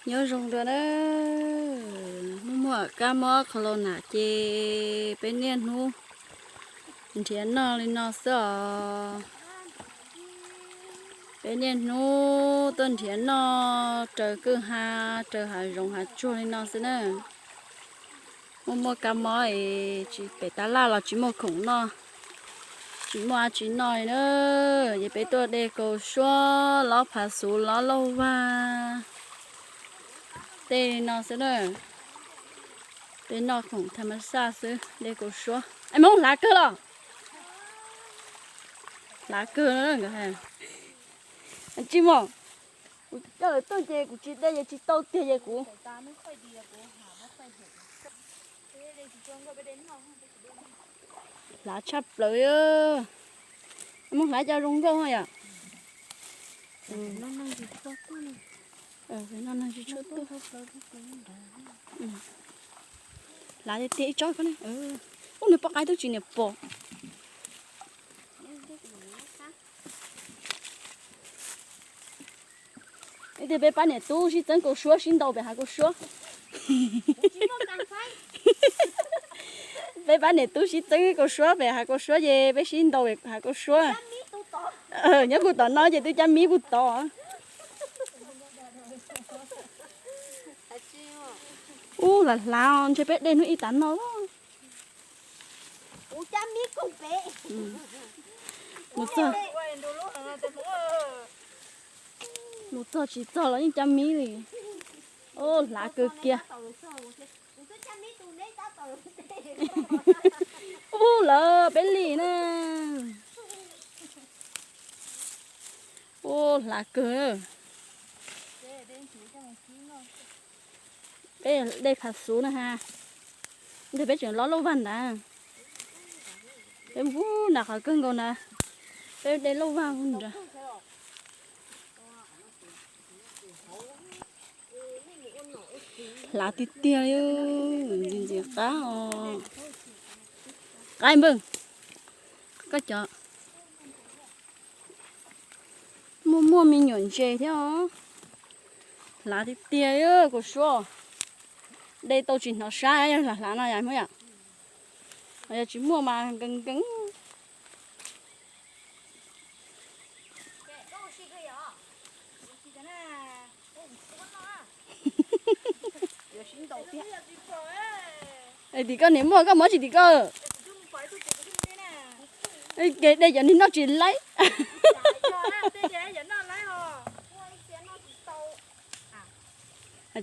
Nyob zoo dua na, muaj muaj kab mob qhov laus nam ces peb niaj hnub nrhiav noj li no xwb os. Peb niaj hnub tuaj nrhiav noj raws kwj ha, raws hav zoov hav tsuag li no xwb na. Muaj muaj kab mob es tsis pem tab laj los tsis muaj khoom noj, tsis muaj dab tsi noj li na. Ces peb tuaj de kaus suab, lob phav xuv, lob lauj vag tej li no xwb na. Peb noj khoom tham mas xaj xwb, de kaus suab. Es Hmoob, hlav kawg los? Hlav kawg no nkawd hais. Tsis mog, kuv coj lawv tuaj ces kuv tsis de ces tsis tau tiag ces kuv hlav tshaj plaws. Muab hlav cov zoo nkauj yom. Hlav tiag tiag ib tsob ko ne. Ub, nws poj qaib twb tsis niam pom. Ib tiag peb pab niam tub sib txeeb kaus suab, sib ntaus pem hav kaus suab. Peb pab niam tub sib txeeb kaus suab pem hav kaus suab ces peb sib ntaus pem hav kaus suab. Nyob kuv tom no ces twb cab mib kuv tod. Ub, hlav hlav ntshe peb de hnub ib tav no. Mus txog, mus txog tsis txog los yeej cab mib li. Ub, hlav kawg kiag. Ub, lawv peb li na. Ub, hlav kawg. Peb de phav xuv na ha. Ntawd peb tseem lob lauj vag ntawd. Peb mus nram qhov kawg nkaus ntawd, peb de lauj vag ntawd. Hlav tiag tiag li, ntxim ntxim qab os. Qaib npawg, koj cov muaj muaj me nyuam ntses thiab os. Hlav tiag tiag li kaus suab. De tau tsis hnov sab yog hlav hlav no yom Hmoob yom. Yog tsis muaj mas nkees nkees. Tim koj niam muaj koj muab tsis tim koj. Kev de cov niag noj tsis laib.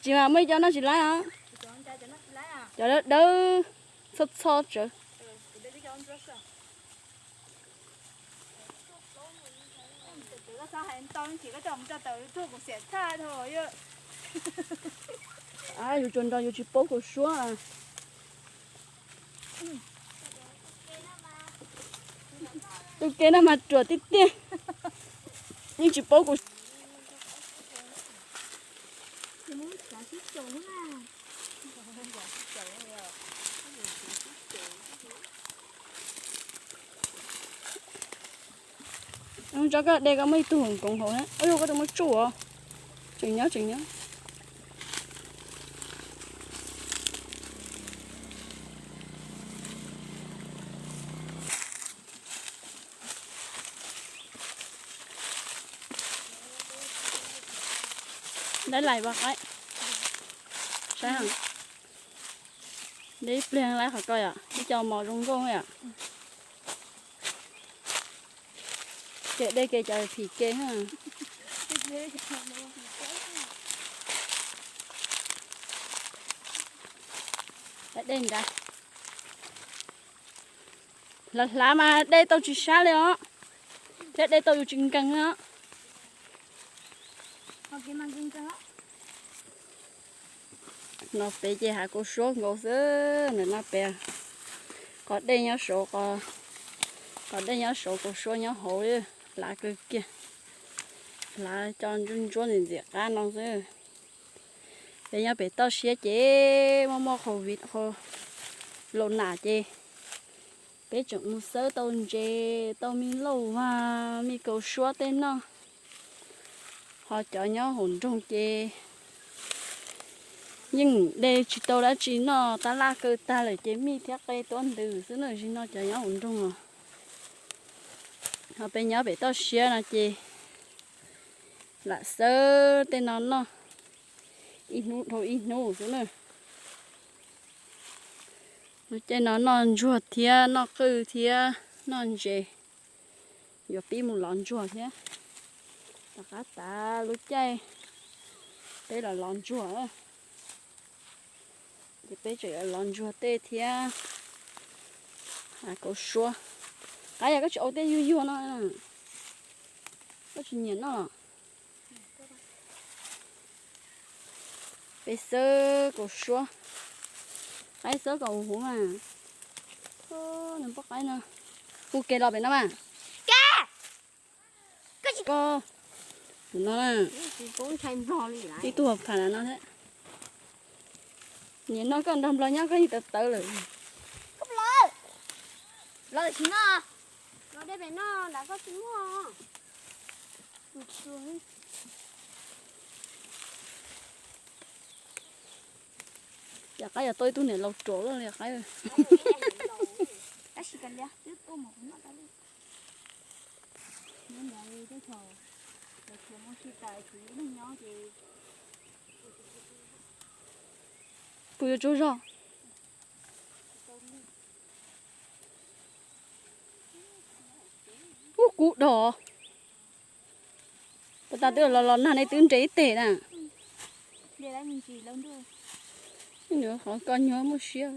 Tsis mas muaj ib co noj tsis laib os. Cov dawb dawb txhob txhob tsawv. Yus tsuas nrog yus tsis paub kaus suab. Tus ke no mas ruam tiag tiag, yeej tsis paub kaus. Tso koj de koj muaj ib tug koov hauv na. Ua koj tus muaj tsuj os. Tseem nyob tseem nyob. Laiv lais pov qaib. Saib, de ib pliag laiv qhov ko yom, ib co mos zoo nkauj yom. Kev de kev cov phim kev. Laiv de nrad. Hlav hlav mas de tau tsis sab li os, thiab de tau yus tsis nkees os. No pem ces hav kaus suab nkaus xwb, ntawm no pem. Qhov dej nyob saud, qhov dej nyob saud kaus suab nyob hauv, hlav kawg kiag. Hlav cov ntsuab ntsuab ntxim ntxim qab no xwb. Peb nyob pem toj siab ces muaj muaj qhov viv qhov laus nam ces peb tseem mus xawb tau ntses, tau me lauj vag, me kaus suab tej noj. Ho cov nyob hauv nroog ces Yeej de tsis tau dab tsi noj, tab laj kaw tag lawm ces mij thiab qe tuab ntws xwb na. Zim no cov nyob hauv nroog os, ho peb nyob pem toj siab no ces lam xawb tej no noj ib hnub dhau ib hnub xwb na. Lub caij no noj ntsuag thiab noj qwj thiab noj ntses, yuav pib mus lov ntsuag thiab. Tom qab tas lub caij peb los lov ntsuag, ces peb tseem yuav lov ntsuag tej thiab. Kauv suab, qab yog koj tsis au tej yuag yuag no, koj tsis nyiam noj los? Peb xawb kauv suab, qaib xawb kauv huv mas. Nws poj qaib no, hu ke los pem no mas. Koj, no, ib tug pham no thiab. Niam no koj nrog nplog nyob koj yeej tawv tawv lawm. Yam qaib yog tau ib tug niam laus ruam li qaib. Kuv yuav tsaug zog. Ub, kub dog. Puas tas twb los los nag nej twb nres ib teg na. Nws qhov koj nyuag muaj siab.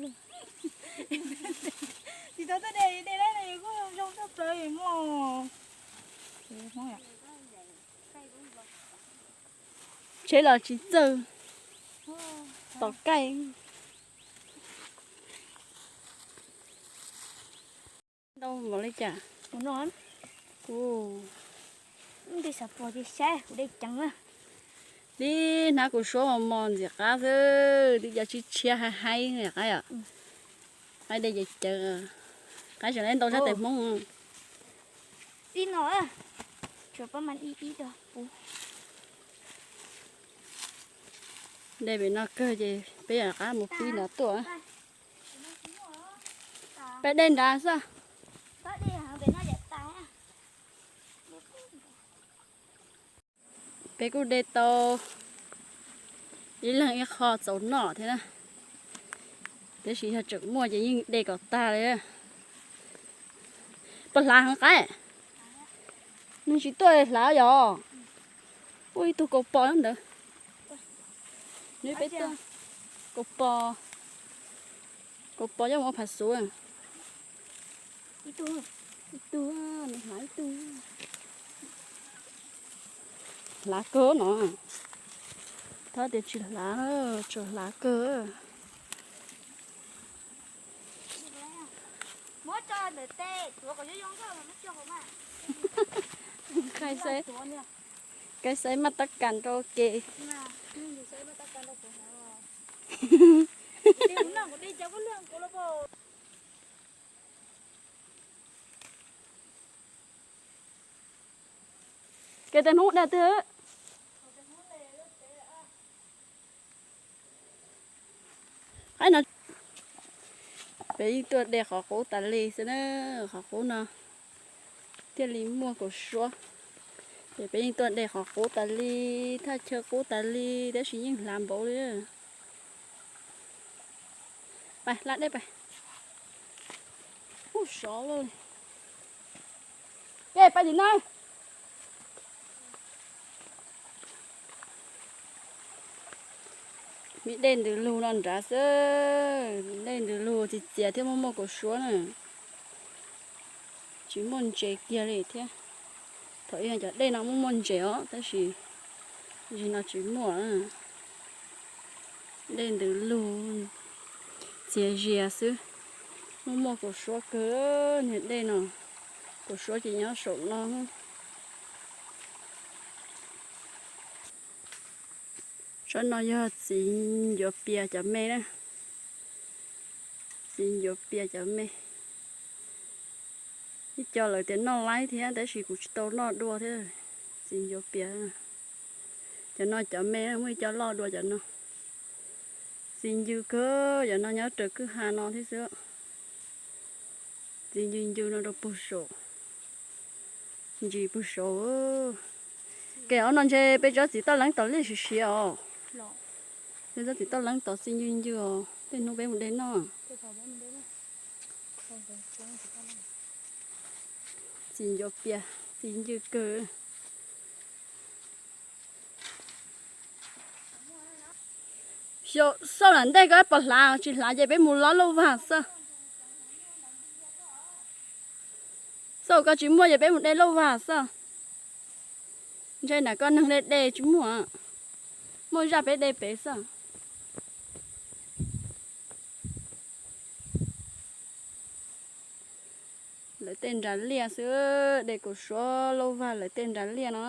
Tsheb los tsis txawj, tom kaij. Ntau npaum li cas? Kuv nti xav pog ces saib kuv de ceev na. Tib hnab kuv suab mos mos ntxim qab xwb, tib co tshiab tshiab haib haib li qaib os. Qaib de ceev ceev, qaib tseem ntau sab tes Hmoob. Ib no, tsuas pab mas ib ib rau kuv. De pem no kawg ces peb yuav rov qab mus pib nrad tuaj. Peb de nrad xwb. Peb kuj de tau ib leeg ib qho txaus noj thiab na. Tiam sis yog tseem muaj ces yeej de kom tag li. Puas hlav heev qaib? Nws tsis tuaj hlav yog. Ua ib tug kaus pos ntawd. Nws peb tuaj kaus pos, kaus pos coj mus ua phav xuv. Ib tug, ib tug, nws hlav ib tug. Hlav kawg no. Thab tias tsis hlav, tsuas hlav kawg. Kais xaib maj tab kas rau ke. Kev tes Hmoob daj twg? Qaib no, peb yeej tuaj de qhov qub tas li xwb na, qhov qub no thiaj li muaj kaus suab. Ces peb yeej tuaj de qhov qub tas li, thaj chaw qub tas li, tab sis yeej hlav npaum li. Pais, la dej pais. Ub, sov lawm. Ces pais tim no. Me dej ntws lug no nrad xwb, dej ntws lug txias txias thiab muaj muaj kaus suab na. Tsis muaj ntses kiag li thiab. Thaum ub cov dej no muaj muaj ntses os, tab sis zim no tsis muaj. Dej ntws lug txias zias xwb, muaj muaj kaus suab kawg niag dej no. Kaus suab ces nyob saum no. Tsob no yog txiv ncuav pias cov me na. Txiv ncuav pias cov me. Ib co lawv tias noj laib thiab tab sis kuv tsis tau noj dua thiab. Txiv ncuav pias. Cov no cov me, muaj ib co loj dua cov no. Txiv ncw kawg, yog no nyob raws kwj ha no thiab xwb. Txiv ncw ncw no rau puag saum, ntsis puag saud. Kev ob no ntshe peb tsob txiv toj leeb tod liaj siav siav os. Peb tsob txiv toj leeb tod txi ncw ncw os, tej hnub peb mus de noj. Txiv ncuav pias, txiv ncw kawg. Xauj lam ntej koj pom hlav, tsis hlav ces peb mus lob lauj vag xwb. Xauj koj tsis muaj ces peb mus de lauj vag xwb. Ntshe nram koj neeg de de tsis muaj, muaj zaj peb de pem xwb. Lawv tej nras liaj xwb, de kaum suab lauj vag lawv tej nras liaj no.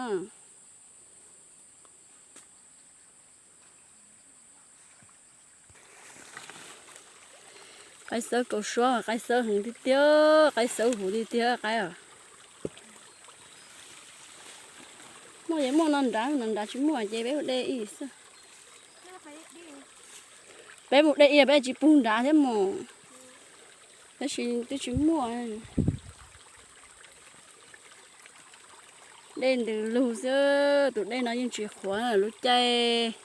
Qaib xawb kaum suab, qaib xawb heev tiag tiag, qaib xawb huv tiag tiag qaib os. Muaj yeej muaj no nrad, no nrad tsis muaj ces peb mus de ib xwb. Peb mus de ib peb tsis pug nrad thiab mus, tab sis twb tsis muaj. Dej ntws lug xwb, tus dej no yeej tsis qhuav, lub caij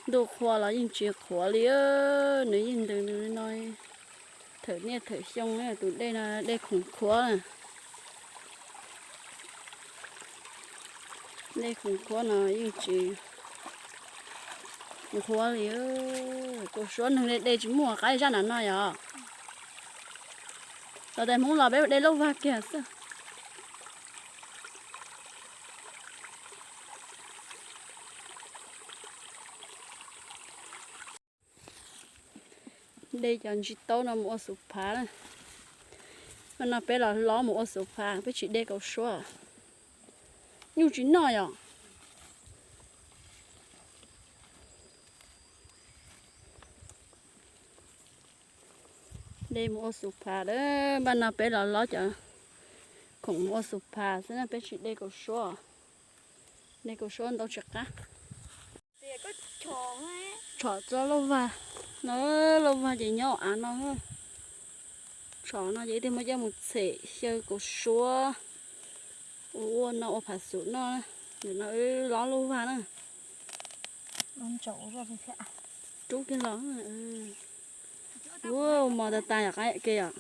ntuj qhua los yeej tsis qhuav li, nws yeej ntws nws li no thawm niaj thawm xyoo, tus dej no dej khoom qhuav. Dej khoom qhuav no yeej tsis nqhuav li. Kaum suab neeg de de tsis muaj qaib zaj nram no yog. Los tais Hmoob los peb de lauj vag kiag xwb. De cov ntsis taub no mus ua xu phav na. No peb los lov mus ua xu phav, peb tsis de kaum suab. Nyuj tsis noj yom. De mus ua xu phav, npaj no peb los lov cov khoom mus ua xu phav xwb na, peb tsis de kaum suab. De kaum suab ntau tsis qab. Tshom txog lauj vag no, lauj vag ces nyob av no. Tshom no ces ib teg muab coj mus txhem xyaw kaum suab ua ua no ua phav xub no. Nim no wb lov lauj vag na. Rub kiag los. Ua mos tas tas yom, qab ke yom.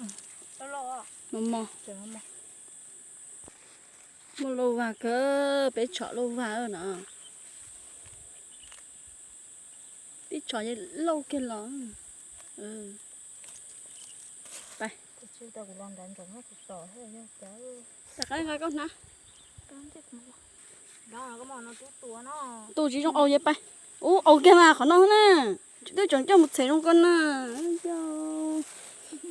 Mos mos. Muaj lauj vag kawg, peb tshom lauj vag no. Tib tshom ces lauj kiag los. Pais. Rov qab nqa koj hnav. Tu tsis zoo aus ces pais. Ub, aus kiag mas qhov no na. Tsis twb tseem coj mus txhem zoo koj na.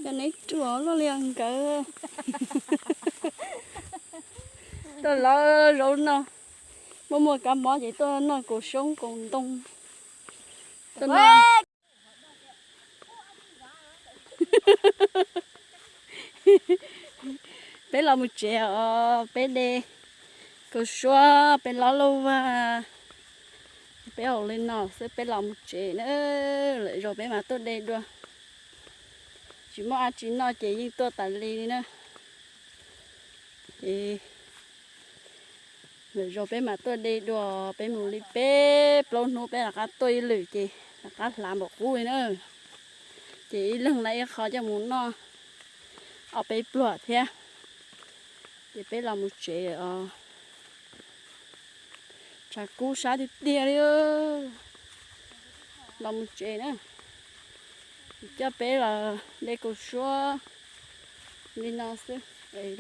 Cov neb ruam loj li nkawd. Tuaj lov zaub no. Muaj muaj kab mob ces tuaj noj kaus xyoob kaus ntoo. Tuaj noj. Peb los mus tsev os, peb de kaus suab, peb lov lauj vag, peb haus li no xwb peb los mus tsev na, lwm zaus peb mam tuaj de dua. Tsis muaj dab tsi noj ces yeej tuaj tas li li na. Ces lwm zaus peb mam tuaj de dua, peb mus li peb plaub hnub peb rov qab tuaj ib lwm ces rov qab hlav npaum qub li na. Ces ib leeg lawv ib qho coj mus noj ob peb pluag thiab. Ces peb los mus tsev os. Tshav kub sab tiag tiag li. Los mus tsev na. Coj peb los de kaus suab li no xwb.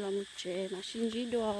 Los mus tsev mam sib ntsib dua.